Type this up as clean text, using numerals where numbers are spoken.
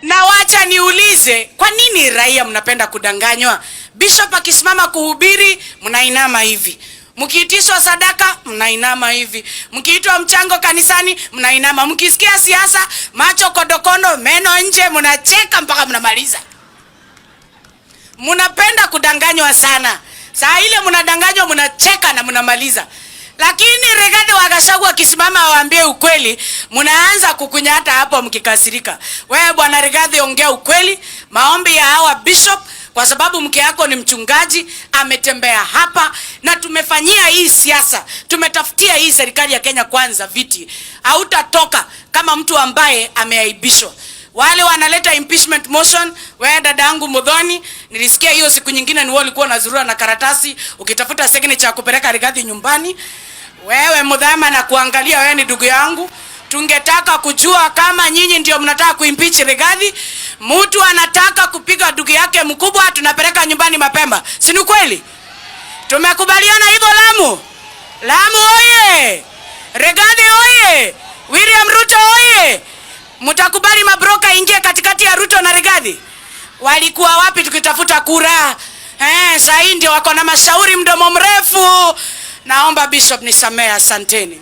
Na wacha niulize, kwa nini raia mnapenda kudanganywa? Bishop akisimama kuhubiri, mnainama hivi. Mkiitishwa sadaka, mnainama hivi. Mkiitwa mchango kanisani, mnainama. Mkisikia siasa, macho kodokondo, meno nje, mnacheka mpaka mnamaliza. Mnapenda kudanganywa sana. Saa ile mnadanganywa, mnacheka na mnamaliza. Lakini Rigathi wa Gachagua akisimama awaambie ukweli, mnaanza kukunyata hapo mkikasirika. Wewe Bwana Rigathi, ongea ukweli. Maombi ya hawa bishop, kwa sababu mke yako ni mchungaji, ametembea hapa na tumefanyia hii siasa, tumetafutia hii serikali ya Kenya Kwanza viti. Hautatoka kama mtu ambaye ameaibishwa. Wale wanaleta impeachment motion, wewe dadangu Muthoni, nilisikia hiyo siku nyingine ni wewe ulikuwa unazurura na karatasi ukitafuta signature ya kupeleka Rigathi nyumbani. Wewe Muthama, na kuangalia wewe ni ndugu yangu, tungetaka kujua kama nyinyi ndio mnataka kuimpeach Rigathi. Mtu anataka kupiga ndugu yake mkubwa, tunapeleka nyumbani mapema, si ni kweli? Tumekubaliana hivyo Lamu? Lamu oye! Rigathi oye! William Ruto oye! Mtakubali mabroka ingie katikati ya Ruto na Rigathi? Walikuwa wapi tukitafuta kura? Saa hii ndio wako na mashauri mdomo mrefu. Naomba Bishop nisamehe, asanteni.